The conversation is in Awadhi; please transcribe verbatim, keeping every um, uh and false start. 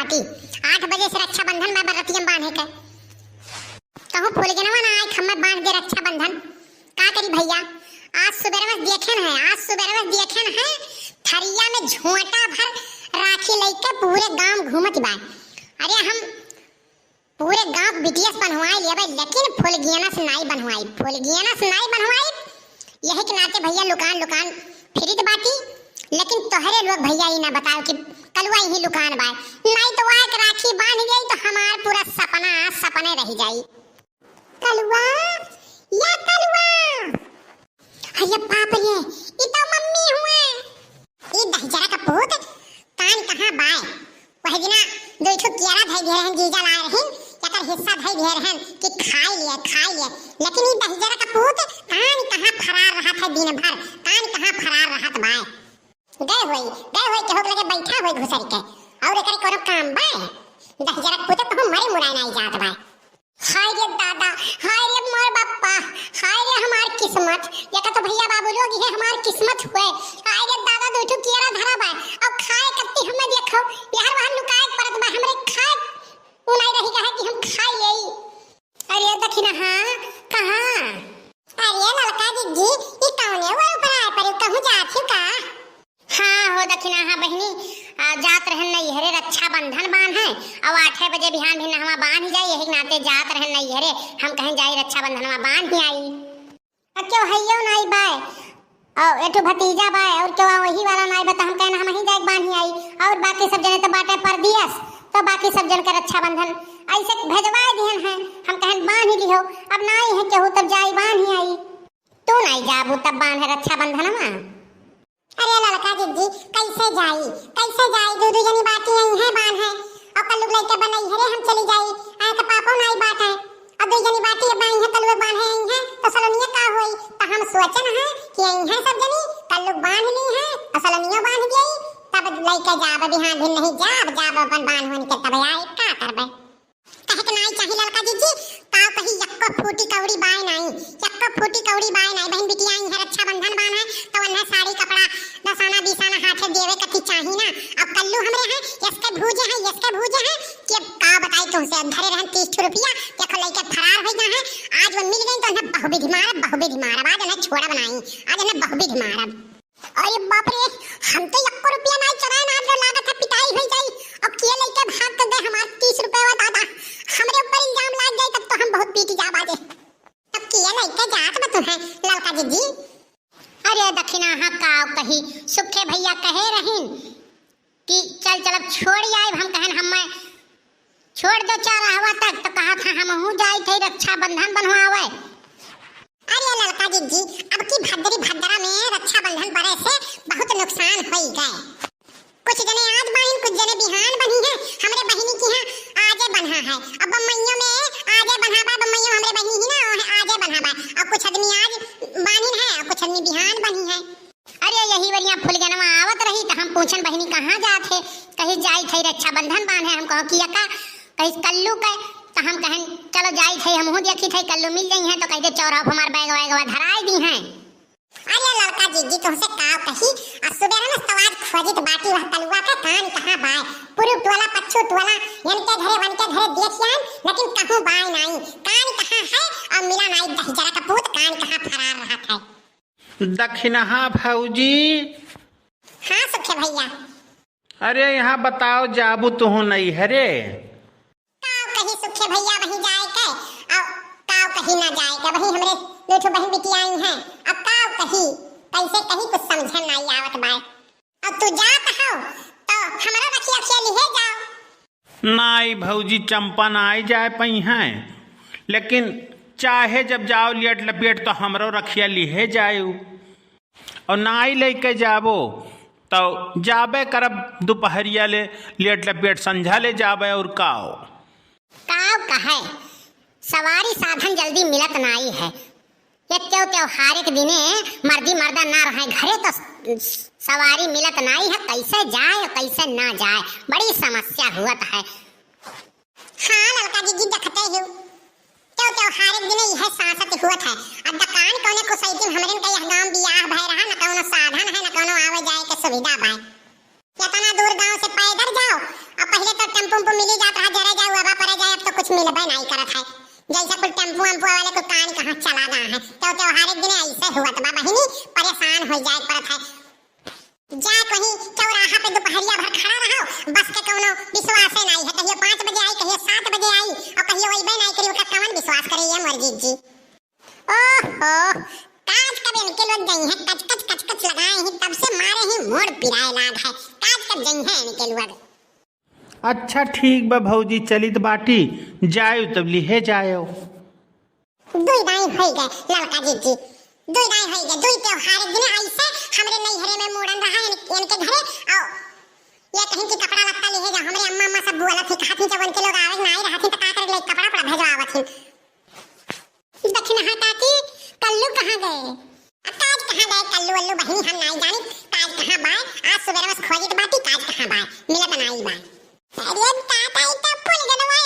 आठ बजे से रक्षाबंधन में बरतियम बांधे के। कहूँ फुलगेनवा ना आए, हमें बांध दे रक्षाबंधन। का करी भइया, आज सुबेरवा देखेन है, आज सुबेरवा देखेन है, थरिया में झोंटा भर राखी लइके पूरे गांव घूमत बा। अरे हम पूरे गांव के बिटिया से बन्हवाई लेबे, लेकिन फुलगेना से नाई बन्हवाई, फुलगेना से नाई बन्हवाई। यही के नाते भइया लुकान लुकान फिरित बाटी, लेकिन तोहरे लोग भइया ई ना बताओ कि कलुआ यही लुकान बाय। नाई तो आए के राखी बांध गई तो हमार पूरा सपना सपने रह जाई। कलुआ, या कलुआ। अरे बाप रे, ई तो मम्मी हुए। ई दहिजरा का पूत, कान कहाँ बाय? वही दिना दो ठो कियारा धई दिए रहन, जीजा लाए रहन, एकर हिस्सा धई दिए रहन कि खाई लिए, खाई लिए। लेकिन ई दहिजरा का पूत कान कहाँ फरार रहत है दिन भर, कान कहाँ फरार रहत बाय। गए होई, गए होई केहू के लगे बैठा होई घुसर के, और एकर कोनो काम बाय? दहिजरा का पूत कहूँ मरे मुराए नाई जात बाय। हाय रे दादा, हाय रे मोर बापा, हाय रे हमार किस्मत। या का तो भइया बाबू लोग, ये हमार किस्मत हुए। हाय रे दादा, दो ठो कियारा धरा बा। अब खाए कत्ती हमें देखो, यार वहाँ लुकाए के परत बा, हमरे खाए उ नाई रही गए कि हम खाई लेई। अरे दखिनहा, कहाँ? अरे ललका जिज्जी, ई कौने वो ऊपर आए पड़े, कहूँ जात ही का? हाँ हो दखिनहा बहिनी, आ, जात रहन नैहरे, रक्षाबंधन बांध है, और आठे बजे बिहान भी नहवा बांध जाई, यही नाते जात रहन नैहरे, हम कहें जाई रक्षाबंधनवा बांध ही आई। आ क्यों हइयो नाई बाय, और एठो भतीजा बाय, और क्यों वही वाला नाई बा, त हम कहें हम ही जाए बांध ही आई, और बाकी सब जने तो बाटे परदियस, तो बाकी सब जन के रक्षाबंधन ऐसे भेजवाए दिहन है, हम कहें बांध ही लिहो, अब नाई है केहू तब जाई बांध ही आई। तू नाई जाबू तब बांधे रक्षाबंधनवा? अरे ललका जिज्जी, कैसे जाई, कैसे जाई? दू दू जनी बाटी आई हैं बांधे, और कल्लू लइके बनई है रे हम चली जाई, आए तो पापो नाई बाटे। और दू जनी बाटी अब आई हैं, कल्लू बांधे आई हैं, तो सलोनिया का होई? तो हम सोचन है कि आई हैं सब जनी, कल्लू बांध ली हैं, और सलोनिया बांध गई, तब लइके जाब, बिहान भी नहीं जाब, जाब अपन बांध होन के तब आए, का करबे? कहे के नाई चाही ललका जिज्जी, काव कही यक्को फूटी कौड़ी बाय नाई, यक्को फूटी कौड़ी बाय नाई। बहिन बिटिया आई है, रक्षाबंधन बान है, तो उन्हें साड़ी कपड़ा दसाना बीसाना हाथे देवे कथी चाही ना। अब कल्लू हमरे हैं, यसके भूजे हैं, यसके भूजे हैं, कि अब का बताई तुमसे, अब धरे रहन तीस ठो रुपया, देखो लइके फरार हो गए हैं। आज वो मिल गई तो उन्हें बहुविधि मारब, बहुविधि मारब, आज उन्हें छोड़ब नाई, आज उन्हें बहुविधि मारब। अरे बाप रे, हम तो एको रुपया नाई चुराए ना, आज लागत है पिटाई हो जाई। अब किए लइके भाग के गए हमार तीस रुपया दादा, हमरे ऊपर इल्जाम लाग जाई तब तो हम बहुत पीट जाब आजे। तब किए लइके जात बा तुम्हें ललका जिज्जी? अरे दखिनहा का कही, सुखे भइया कहे रहीन कि चल चल अब छोड़ आइब, हम कहन हम छोड़ दो चौराहवा तक, तो कहा था हमहू जाई थे रक्षाबंधन बनवावे। अरे ललका जिज्जी, अब की भद्री भद्रा में रक्षाबंधन बरे से बहुत नुकसान होई गए। कुछ जने आज बाइन, कुछ जने बिहान बनी है। हमरे बहिनी की यहाँ आजे बन्हा है, अब बम्मैयों में आजे बन्हा बा, बम्मैयों हमरे बहिनी ही ना, वो है आजे बन्हा बा। और कुछ आदमी आज बानिन है और कुछ आदमी बिहान बनी है। अरे यही वरिया फुलगेनवा आवत रही त हम पूछन बहिनी कहाँ जात है, कही जाई थे रक्षाबंधन बांधे, हम कहो कि यका कही कल्लू के, त हम कहन चलो जाई थे, हमहू देखी थे कल्लू मिल जाई हैं, तो कह दे चौराहा पर हमार बैग वैगवा धराई दी हैं। अरे ललका जिज्जी तुमसे का कही, आ सुबेरे में सवाद खोजित बाटी वह कलुआ के कान कहाँ बाय, पूर्व टोला पच्छु टोला, इनके घरे वनके घरे देख आन, लेकिन कहूँ बाय नाई, कान कहाँ है और मिला नाई दहिजरा का पूत कान कहाँ फरार रहत है। दखिनहा भौजी। हाँ सुखे भइया। अरे यहाँ बताओ, जाबू तुहूँ नैहरे? काव कही सुखे भइया वहीं जाए के, और काव कही ना जाए के, वहीं हमरे दो ठो बहिन बिटिया आई हैं। अब काव कही, कैसे कही, कुछ समझन नाई आवत बाय। अब तू जात हो तो हमरो रखिया खिया लिहे जाओ। नाई भौजी, चंपा नाई जाए पइहैं, लेकिन चाहे जब जाओ लेट लपेट तो हमरो रखिया लिहे जाए। और नाई लेके जाबो तो जाबे करब दुपहरिया ले, लेट लपेट संझा ले जाबे और काओ। काव कहे, सवारी साधन जल्दी मिलत नाई है। ये त्यों त्योहार के दिने मर्दी मर्दा ना रहे घरे तो सवारी मिलत नाई है, कैसे जाए और कैसे ना जाए, बड़ी समस्या हुअत है। हाँ ललका जिज्जी, देखते हो, त्यों त्योहार के दिने यह सासत हुअत है। अब दकान कौने कुसैती हमरन का यह गांव बियाह भय रहा, न कौनो साधन है, न कौनो आवे जाए के सुविधा बाय। इतना दूर गाँव से पैदल जाओ, अब पहिले तो टेम्पू उम्पू मिली जात रहा, जरे जाए, उबा परे जाए, अब तो कुछ मिलबे नाहीं करत है। जैसे कुल टेम्पू अम्पू वाले कुल कान कहाँ चला गा है, तो त्योहारे के दिन ऐसे हुआ तो बा बहिनी, परेशान हो जाए पड़त है। जा कहीं चौराहा पे दुपहरिया भर खड़ा रहो, बस के कौनो विश्वासे नाहीं है, कहियो पाँच बजे आई, कहियो सात बजे आई, और कहियो अइबे नाहीं करी, ओकर कौन विश्वास करे ये मोर जीजी। ओहो, काज कब इनके लोग गई हैं, कच कच कच कच लगाए हैं, तब से मारे ही मोर पिराए लाग है, काज कब गई हैं इनके लोग। अच्छा ठीक बा भौजी, चलित बाटी, जायो तब लिहे जायो। दुई दाई होई गए ललका जीजी, दुई दाई होई गए, दुई त्योहार एक दिन ऐसे हमरे नैहरे में मूड़न रहा इन-, इनके घरे, आओ ये कहीं की कपड़ा लत्ता लिहे जा, हमरे अम्मा अम्मा सब बोलत ही, कहत ही जब उनके लोग आवे नाहीं रहत ही तो का करे, ले कपड़ा पड़ा भेजवावत ही। दक्षिणा काकी, कल्लू कहाँ गए? आ, काज कहाँ गए कल्लू वल्लू बहिनी, हम नाहीं जानी काज कहाँ बाय। आज सुबेरे बस खोजित बाटी, काज कहाँ बाय, मिलत नाहीं बाय। अरे दादा, ई तो फूल गनवा